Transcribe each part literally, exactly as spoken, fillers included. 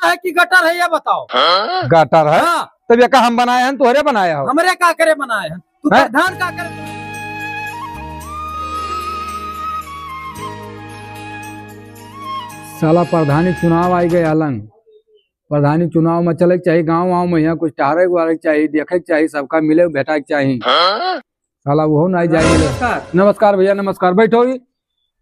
है कि गटर है, ये बताओ। गटर है? हाँ। तब ये का हम बनाए हैं, तोहरे बनाए हो? हमरे का करे बनाए हैं? तू हैं? प्रधान का करे? साला प्रधानी चुनाव आई गए अलंग। प्रधानी चुनाव में चले के चाहिए, गाँव वाँव में यहाँ कुछ टहरे उहरे के चाहिए, देखे के चाहिए, सबका मिले भेटा के चाहिए। साला वो ना जाए मिले। नमस्कार। नमस्कार भैया, नमस्कार। बैठो ही।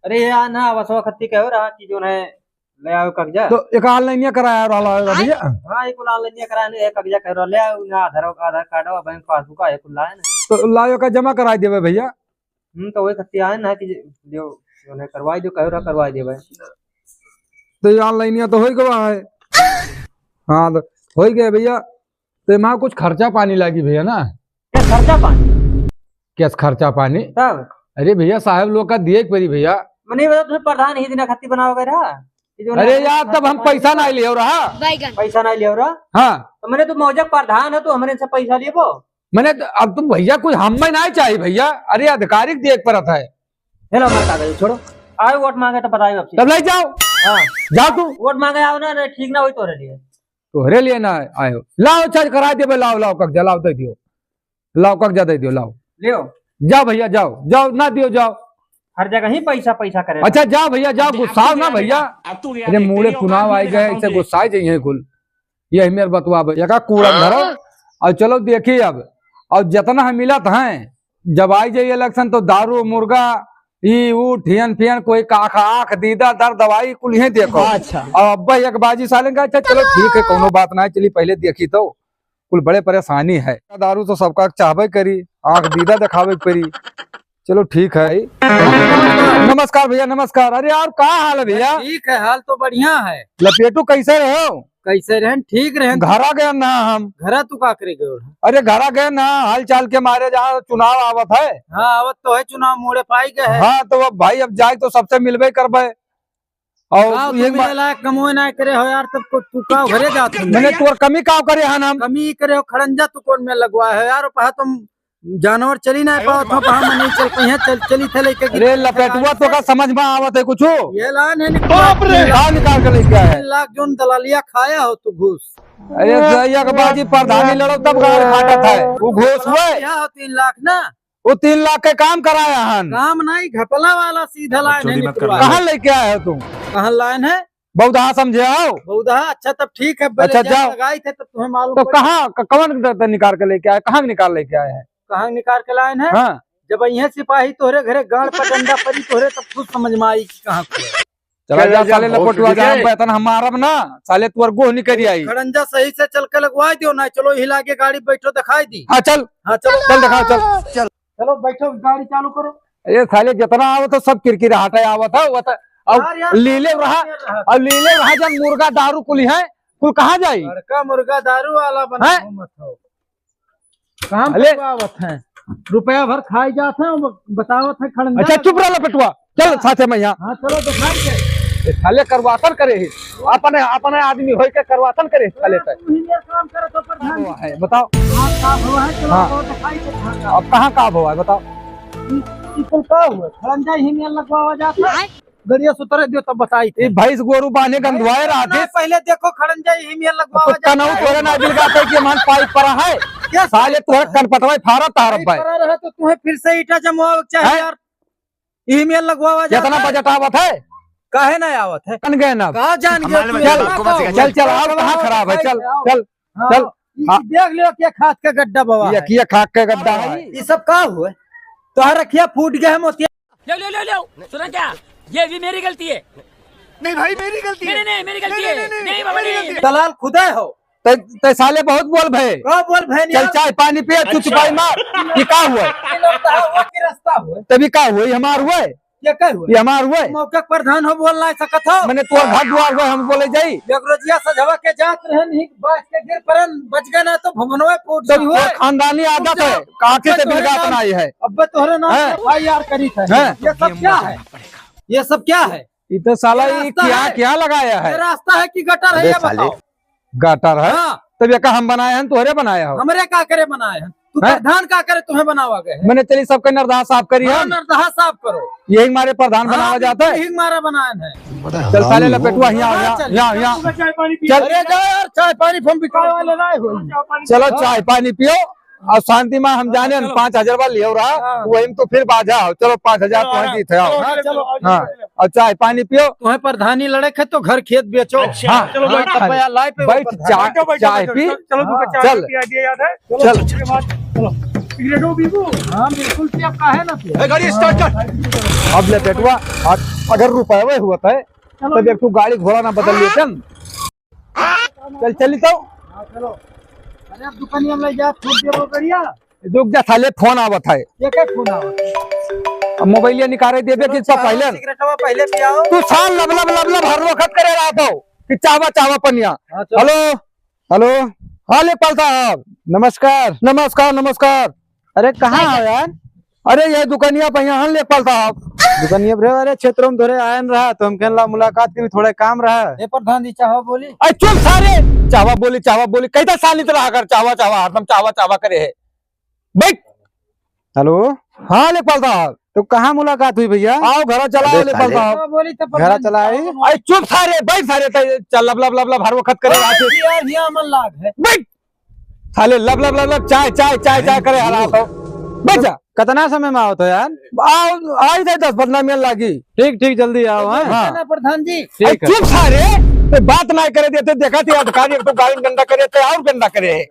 अरे यार ना, बस वो खत्ती कहो रहा कि जो है ले आओ कागजा। तो एक ऑनलाइन कराया रहला है भैया? हाँ, एक ऑनलाइन कराया नहीं, एक कागजा कह रहा, ले आओ ना, आधार, आधार कार्ड और बैंक पासबुक का एक लाइन। तो लाओ का जमा कराई देबे भैया। हम्म, तो वही खत्ती आए ना कि जो, जो है करवाई दो, कह रहा करवाई देबे। तो ये ऑनलाइन तो हो ही गवा है। हाँ, तो हो ही गया भैया। तो माँ कुछ खर्चा पानी लागी भैया ना? क्या खर्चा पानी? क्या खर्चा पानी? तब? अरे भैया, साहब लोग का दिए के पड़ी भैया। मने बता, तुम्हें प्रधान ही दिना खत्ती बनावे गए रहा? कि जो अरे ना यार, तब हम पैसा ना लियो रहा। बैगन। पैसा ना लियो रहा? हाँ। तो मने तू मौजक प्रधान है, तू हमरे से पैसा लेबो? मने तो अब तुम भैया कुछ हम में ना चाहिए भैया। अरे आधिकारिक दिए के पड़त है। हेलो, मत कागज छोड़ो। आए वोट मांगे तो बताइए आपसे। तब ले जाओ। हाँ। जाओ तू। वोट मांगे आओ ना, ना ठीक ना होई तोरे लिए। तोहरे लिए ना आयो। लाओ, चार्ज करा देबे, लाओ, लाओ, कागजा लाओ, दे दियो। लाओ, कागजा दे दियो, लाओ। लियो। जाओ भैया, जाओ, जाओ, ना दियो, जाओ। हर जगह ही पैसा, पैसा करे। अच्छा, जाओ भैया, जाओ, गुस्साओ ना भैया। अरे, मूड़े चुनाव आई गए, इसे गुस्साए जाइए कुल। यही मेरे बतुआ भैया का कूड़न धरो। और चलो देखिए अब, और जितना हम मिलत हैं, जब आई जाइए इलेक्शन तो दारू, मुर्गा, ई, ऊ, ठियन, फियन, कोई का आँख, आँख, दीदा, दर, दवाई, कुल यहीं देखो। अच्छा। और अब्बा एक बाजी साले का, अच्छा, चलो ठीक है, कोनो बात ना है, चली पहले देखी तो। कुल बड़े परेशानी है। दारू तो सबका चाहबे करी, आँख, दीदा देखावे के परी। चलो ठीक है। नमस्कार भैया, नमस्कार। अरे यार, का हाल है भैया? ठीक है, हाल तो बढ़िया है। लपेटू कैसे रहे हो? कैसे रहन? ठीक रहन। घरा गए ना हम। घरा तू का करे गए रहे? अरे घरा गए ना, हाल चाल के मारे, जहाँ चुनाव आवत है। हाँ, आवत तो है चुनाव, मोड़े पाई गए है। हाँ, तो अब भाई अब जाए तो सबसे मिलबे करबे। और का तू ये मिले मा- लायक कमोए ना करे हो यार, तब को तू का घरे जात हो? मैंने तोर कमी का करे हन हम? कमी करे हो, खड़ंजा तू कौन में लगवा है यार, पहा तुम जानवर चली ना पावत हो, पहा में नहीं चल पइहे, चल, चली थे लेके अरे लपेटुआ, तो का समझ में आवत है कुछ? ये लाइन है निकल बाप रे! का निकाल के लेके आए? तीन लाख जोन दलालिया खाया हो तू घूस। अरे जहिया के बाजी प्रधानी लड़ो तब गाड़ फाटत है, वो घूस हुए। यह हो तीन लाख ना? वो तीन लाख के काम कराया हन। काम नहीं, घपला वाला सीधा लाइन है निकलवा। कहाँ लेके आए हो तुम? कहाँ लाइन है? बौदहा समझे आओ। बौदहा, अच्छा तब ठीक है, अच्छा, जाओ। लगाई थे तब तुम्हें मालूम तो पड़ी। कहाँ, क-, कौन द-, द-, निकाल के लेके आए, कहाँ के निकाल लेके आए हैं? कहाँ निकाल के लाए हैं? हाँ। जब यहाँ सिपाही तोहरे घरे गाड़ पर डंडा पड़ी तोहरे तब खुद समझ में आई कि कहाँ को है। चला जा साले लपटुआ, जा हम पैतन हम मारब ना, साले तुअर गोह निकल आई। खड़ंजा सही से चल के लगवा दियो ना, चलो हिला के गाड़ी बैठो दिखाई दी। हाँ चल। हाँ चलो। चल दिखाओ, चल। चल। चलो बैठो, गाड़ी चालू करो। अरे साले जितना आवत हो सब किरकिराहटे आवत है, वो तो अब यार, यार, लीले रहा, यार, यार। अब लीले रहा जन मुर्गा दारू कुली है, कुल कहाँ जाई? बड़का मुर्गा दारू वाला बना हैं? घूमत हो। कहाँ अले? पे आवत है? रुपया भर खाई जात है, वो बतावत है खड़ंजा। अच्छा चुप रह लपेटुआ, चल साथे में यहाँ। हाँ चलो दिखाई दे। ए, साले करवासन करे ही, अपने, अपने आदमी होई के करवासन करे ही साले पे। तू ही ये काम करे तो प्रधान जी। है, बताओ। हाँ, का हुआ है? चलो, हाँ। तो दिखाई दे, हाँ, का। अब कहाँ का हुआ है, बताओ। ई, ई कुल का हुआ? खड़ंजा ही में लगवावा जाता है। गड़िया सुतरे दियो तब बताई थे। ई भैंस गोरू बांधे गंधवाए रहा थे। पहले देखो खड़ंजा ही में लगवावा जाता है। कनऊ तोरे ना बिलगाते कि मन पाइप पड़ा है। क्या साले तोरे कनपटवा फारा तारब भाई। पड़ा रहा तो तुम्हें फिर से ईटा जमवावे के चाहिए हैं? यार। ई में लगवावा जाता है। बजट आवत है? काहे ना आवत है? जान गए ना। का जान गए तू? चल, चल, चल, आओ, कहाँ खराब है? चल, चल, हाँ, चल। ई हाँ। देख लियो, के खाद के गड्ढा बवा है। ये खाद के गड्ढा है। ई सब का हुआ? तोहर रखिया फूट गया है, मोतिया। ले, ले, ले, ले। सुना क्या? ये भी मेरी गलती है। नहीं भाई, मेरी गलती नहीं, है। नहीं, नहीं, मेरी गलती नहीं, है। नहीं, नहीं, नहीं, नहीं, बाबा, मेरी नहीं। गलती है। दलाल खुदे हो। ते, ते साले बहुत बोल भे। का बोल भे चल नहीं? चाय पानी पिए, तू अच्छा। चुपाई मार। ये का हुआ? ये लोग तो हुआ कि रास्ता हुआ? तभी का हुआ? ये हमार हुआ? ये का हुआ? ये हमार हुआ? मौका प्रधान हो बोल ना सकत हो। मैंने तोर घर द्वार हुआ, हम बोले जाई। एक रोजिया सजवा के जात रहे नहीं, बाज के गिर परन, बच गए ना तो भवनवे फूट तो हुआ। खानदानी आदत है, काके से बिलगा अपनाई है। अब तोहरे नाम हैं? से एफ आई आर करी है। हैं? ये सब क्या है? ये सब क्या है? ये तो साला ये ये रास्ता क्या, है? क्या लगाया है? ये रास्ता है कि गटर है, अबे ये साले। बताओ। गटर है? हाँ। तब ये का हम बनाए हैं, तोहरे बनाया हो? हमरे का करे बनाए हैं? तू हैं? प्रधान का करे, तुम्हें बनावा गए है? मैंने चली सबके नरदहा साफ करी हाँ, हम। नरदहा साफ करो। यही मारे प्रधान हाँ, बनावा जाता है। यही मारा बनाए है। चल साले लपेटुआ, यहाँ, हाँ, यहाँ, चल। यहाँ, यहाँ। चल। अरे जा यार, चाय पानी हम बिकाए वाले ना हो। चलो हाँ। चाय पानी पियो। और शांति माँ हम हाँ, जाने चलो। पाँच हजार बार लियो रहा, हाँ। वही में तो फिर बाजा हो। चलो पाँच हजार चलो, तुम्हें आराम। जीत है, आओ। चलो, हाँ, चलो, चलो। हाँ। और चाय पानी पियो। तुम्हें प्रधानी लड़े है तो घर खेत बेचो। अच्छा, हाँ, चलो, हाँ, बैठो। हाँ, भैया, लाए पे बैठ, प्रधानी। चाय, बैठो, बैठो, चाय बैठो, पी। चलो, चलो, तुमको चाय चल। पिया दिया याद है। चलो, चल। उसके बाद चलो। सिगरेटो पीबू? हाँ, बिल्कुल पिया, काहे ना पिया? ए, गाड़ी start कर। अब ले बेटुआ, अगर रुपये हुआ था, चलो। तब एक ठो गाड़ी घोड़ा ना बदल लेते हम। चल, चली तो। हाँ, चलो। अरे, अब दुकानिया में ले जा, फोन दे वो करिया। रुक जा, साले, फोन आवत है। ये क्या फोन आवत है? अब मोबाइलिया निकाले देबे चलो, कि इसका चाहो, पहले न? सिगरेटवा पहले पियाओ। तू साल लब लब लब लब हर वक्त करे रहा था कि चावा चावा पनिया। हाँ, चलो। हेलो, हेलो। हाँ, लेखपाल साहब, नमस्कार। नमस्कार, नमस्कार। अरे, कहाँ हो यार? अरे, ये दुकानिया पे यहाँ लेखपाल साहब। दुकानिया पे, अरे, क्षेत्र में धरे आयन रहा, तो हम कहला मुलाकात करी, थोड़ा काम रहा। ए प्रधान जी, चावा बोली। अरे, चुप सारे, चावा बोली, चावा बोली, कैसा सालित रहा कर, चावा, चावा, हरदम चावा, चावा करे है। बैठ। हेलो। हाँ, लेखपाल साहब। तो कहाँ मुलाकात हुई भैया? आओ, घरा चला आओ, अबे लेखपाल साले। साहब। चावा बोली तो घरा प्रधान जी, चला आई। चावा बोली। अरे, चुप सारे, बैठ सारे, तै चल, लब, लब, लब, लब, हर वक्त करे रहा है। यार, ये अमल लाग है। बैठ। साले लब लब लब लब चाय चाय चाय चाय करे हालात हो। बैठ जा। कितना समय में आवत हो यार? आओ, आई जाए दस पन्द्रह मिनट लागी। ठीक ठीक, जल्दी आओ। हाँ, हाँ। ना प्रधान जी। ठीक अरे है। चुप सारे, ते बात ना करे देते, देखा थे अधिकारी एक तो गाड़ी गंदा करे थे और गंदा करे है।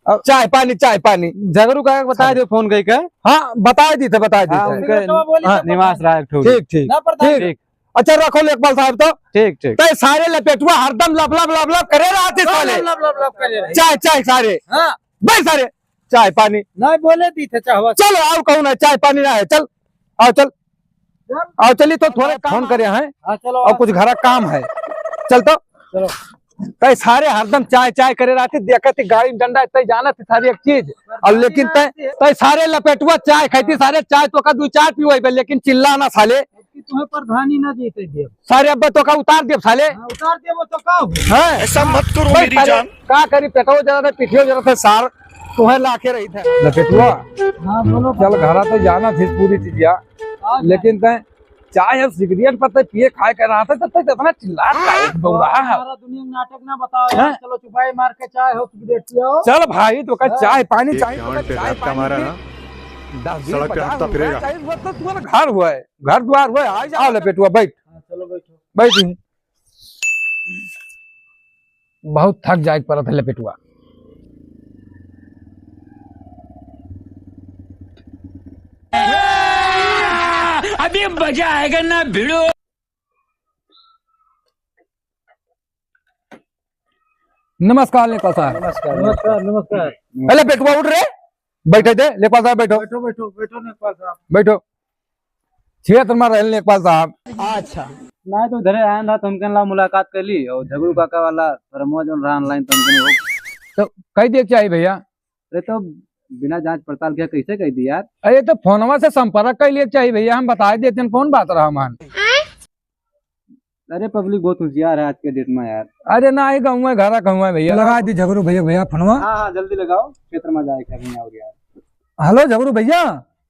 अब चाय पानी, चाय पानी। झगरू का बता दो फोन कई के। हाँ, बता दी थे, बता दी हाँ, थे। उनके तो बोली हाँ, तो निवास रहा एक ठो। ठीक ठीक ना प्रधान ठीक। जी। अच्छा, रखो लेखपाल साहब तो। ठीक, ठीक। तै सारे लपेटुआ हरदम लप, लप, लप, लप करे रहते लप, साले। लप, लप, लप, लप करे रहे। चाय, चाय सारे। हाँ। बे सारे, चाय पानी। नहीं बोले दी थे चाहवा। चल, और कहूँ ना, चाय पानी ना है, चल। आओ, चल। चल। आओ, चली तो थोड़ा फोन करे हैं। हाँ, चलो, और आओ। कुछ घरा काम है। चल तो। चलो। तै सारे हरदम चाय, चाय करे रहते, देखत ही गाड़ी में डंडा, तै जानत ही सारी एक चीज। और लेकिन तै, तै सारे लपेटुआ चाय खाती, सारे चाय तो का दो चार पीवे बे, लेकिन चिल्ला ना साले। कि तुम्हें प्रधानी ना जीते देब। सारे अब तो का उतार देब साले। हाँ, उतार देब तो का हो? हैं? ऐसा मत करो भाई मेरी साले, जान। का करी, पेटो जरा थे, पिठियो जरा थे, सार तुम्हें लाके रही थे। लपेटुआ। हाँ, बोलो। चल घरा तो जाना थी पूरी चीज यार। हाँ, लेकिन तै चाय और सिगरेट पर तै पिए खाए कर रहा था, तब तक इतना चिल्ला रहा है, बौरा है। सारा दुनिया में नाटक ना बताओ यार। हैं? चलो चुपाई मार के चाय हो, सिगरेट पियो। चल भाई, तो का हाँ। चाय पानी एक चाहिए, तो का गांड पे चाय लात का पानी मारा पी। ना, दस बीस सड़क पे पचास हंसता रुपया फिरेगा। चाहिए, बस तो तुम्हारा घर हुआ है। घर द्वार हुआ है, आ जाओ। आओ लपेटुआ, बैठ। हाँ, चलो बैठो। बैठ यहीं। बहुत थक जाए के पड़त है लपेटुआ। अभी मजा आएगा ना भिड़ो। नमस्कार लेखपाल साहब। नमस्कार, नमस्कार, नमस्कार। ए लपेटुआ उठ रे, बैठे दे लेखपाल साहब, बैठो। बैठो, बैठो, बैठो लेखपाल साहब। बैठो। क्षेत्र में रहल लेखपाल साहब। अच्छा। नहीं तो उधरे आयन रहा, तो हमके ला मुलाकात कर ली और झगड़ू काका वाला प्रमोद जौन रहा online, तो हमके वो तो कह दिए क्या है भैया? अरे तो बिना जांच पड़ताल किया कैसे कह दी यार? अरे तो फोनवा से संपर्क कर लिए चाहिए भैया, हम बता देते हैं कौन बात रहा मान। अरे public बहुत होशियार है आज के date में यार। अरे ना ही कहूँ घर कहूँ भैया, लगा दी झगड़ू भैया, भैया फोनवा। हाँ हाँ जल्दी लगाओ, क्षेत्र में जाए कहीं और यार। हेलो झगड़ू भैया।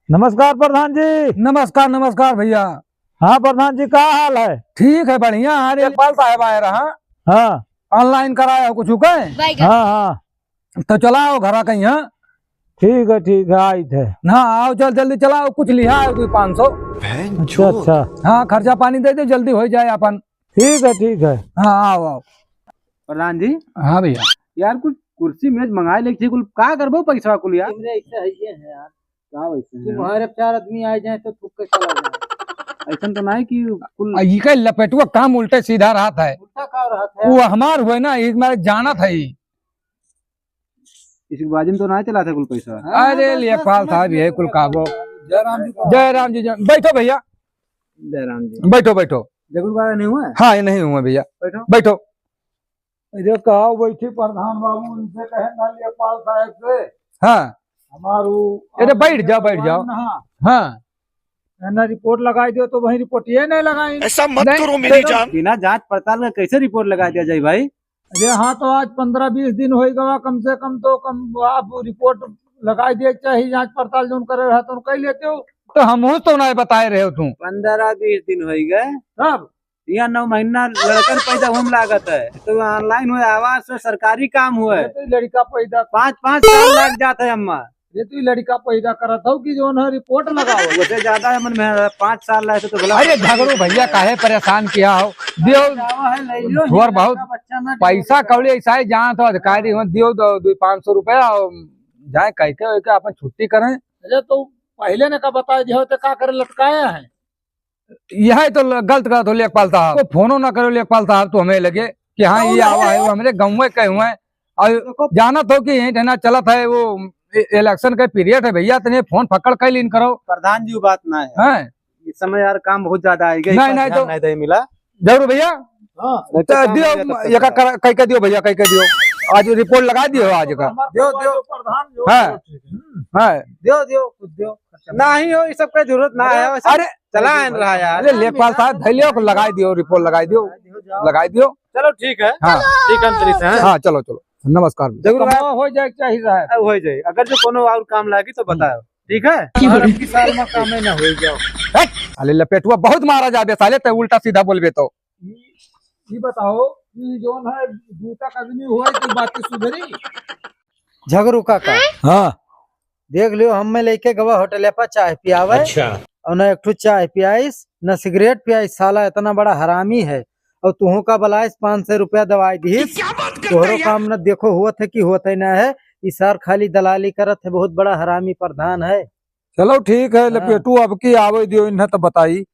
नमस्कार प्रधान जी। नमस्कार नमस्कार भैया। हाँ प्रधान जी, का हाल है? ठीक है बढ़िया। हाँ लेखपाल साहब आए रहा। हाँ। Online कराया हो कुछ के? हाँ हाँ। तो चला आओ घरा कहीं, हाँ? ठीक है, ठीक है, आई थे। हाँ, आओ, चल, जल्दी चला आओ, कुछ लिहा है कोई पाँच सौ। अच्छा, अच्छा। हाँ, खर्चा पानी दे दे, जल्दी हो जाए अपन। ठीक है, ठीक है। हाँ, आओ, आओ। प्रधान जी। हाँ भैया। यार, कुछ कुर्सी मेज मंगाए लेके चाहिए, कुल का करबो पैसा कुल यार? तुमरे ऐसे है ये है यार। का वैसे है? तुम्हारे चार आदमी आ जाए तो थूक के चला जाए। ऐसा तो नहीं कि कुल आ, ई का लपेटुआ काम उल्टे सीधा रहत है। उल्टा का रहत है? वो हमार हुए ना, एक मारे जानत है ई। इसी बाजी में तो ना चला था कुल पैसा। हाँ, अरे बस, बस, लेखपाल बस, साहब, बस, ये बस, कुल बस, काबो। बस, बस। जय राम जी, जय, बैठो भैया। जय राम जी। बैठो, बैठो। जगरू बाबा नहीं हुआ है? हाँ, ये नहीं हुआ भैया। बैठो। बैठो। अरे कहा बैठी प्रधान बाबू, उनसे कहे ना लेखपाल साहब से। हाँ। हमारू अरे बैठ जाओ, बैठ जाओ। हाँ। हाँ। ना रिपोर्ट लगाई दियो तो वहीं रिपोर्ट ये नहीं लगाई। ऐसा मत नहीं, करो मेरी देखो। जान। बिना जांच पड़ताल का कैसे रिपोर्ट लगा दिया जाए भाई? अरे हाँ, तो आज पन्द्रह बीस दिन हो गवा, कम से कम तो कम आप रिपोर्ट लगाई दिए के चाही, जाँच पड़ताल जौन करे रहा तो कइ लेते हो। तो हमहू तो नाहीं बताए रहे हो तू। पन्द्रह बीस दिन होइ गए। कब? यहाँ नौ महीना लड़कन पैदा होम लागत है, तो online हुए, आवास हुए, सरकारी काम हुए। अरे तो लड़का पैदा पाँच, पाँच साल लग जात है अम्मा। अरे तो लड़का पैदा करत हो कि जौन है रिपोर्ट लगाओ। वैसे ज्यादा है मन में, पाँच साल लाए थे तो गलत। अरे झगड़ू भैया, काहे परेशान किया हो? दियो, आवा है, ले लियो, थोड़ बहुत लड़का बच्चा ना पैसा कौड़ी ऐसा ही जान तो अधिकारी हो, दियो दो, दो पाँच सौ रुपया और जाए कह के, के अपन छुट्टी करें। अरे तो पहले ने का बता दिया हो तो का करे लटकाया है? यह तो ल-, गलत, गलत हो लेखपाल साहब, तो फोनो ना करो लेखपाल साहब, तो हमें लगे कि हाँ, ये आवा है, वो हमरे गाँव में कहे हुए हैं। और देखो, जानत हो कि यही ठेना चलत है, वो ए-, election का period है भैया, तने फोन फकड़ कर लीन करो। प्रधान जी, वो बात ना है। हैं? इस समय यार काम बहुत ज्यादा आएगा, नहीं, इतना नहीं, ध्यान तो नहीं दे मिला। जरूर भैया। हाँ। नहीं तो तो काम दियो, हो जाता एक है। कर, कह के दियो भैया, कह के दियो। आज रिपोर्ट लगा दियो आज का। दियो, दियो। प्रधान जो हाँ। है। हाँ। दियो, दियो, कुछ दियो। नहीं हो, ये सब का जरूरत ना है, वैसे अरे, चला है रहा यार। अरे लेखपाल साहब, धैले को लगाई दियो, रिपोर्ट लगाई दियो, लगाई दियो। चलो ठीक है। हाँ। ठीक है, हम चलित हैं। हाँ, चलो, चलो, नमस्कार। जरूर कमावा हो जाए, चाहिए साहब। अब हो जाए, अगर जो कोनो और काम लागी तो बताओ, ठीक है? और अब की साल में काम ही ना हो जाओ। हट! अरे लपेटुआ, बहुत मारा जाबे साले, ते उल्टा सीधा बोलबे तो। ई, ई बताओ, ई जौन है, जूता कदमी हुआ है कि बात सुधरी? झगरू काका। हाँ। देख लियो, हमें लेके गवा होटल पर चाय पियावे। अच्छा। और ना एक ठो चाय पियाइस, ना सिगरेट पियाइस, साला इतना बड़ा हरामी है। और तुहू का बलाइस पाँच सौ रुपया दवाई दीस। क्या बात करते तोहरो हैं? काम न देखो होत है कि होत है ना है, ई सार खाली दलाली करत है, बहुत बड़ा हरामी प्रधान है। चलो ठीक है, हाँ। लपेटू, अब की आवे दियो, इन्हें तो बताई।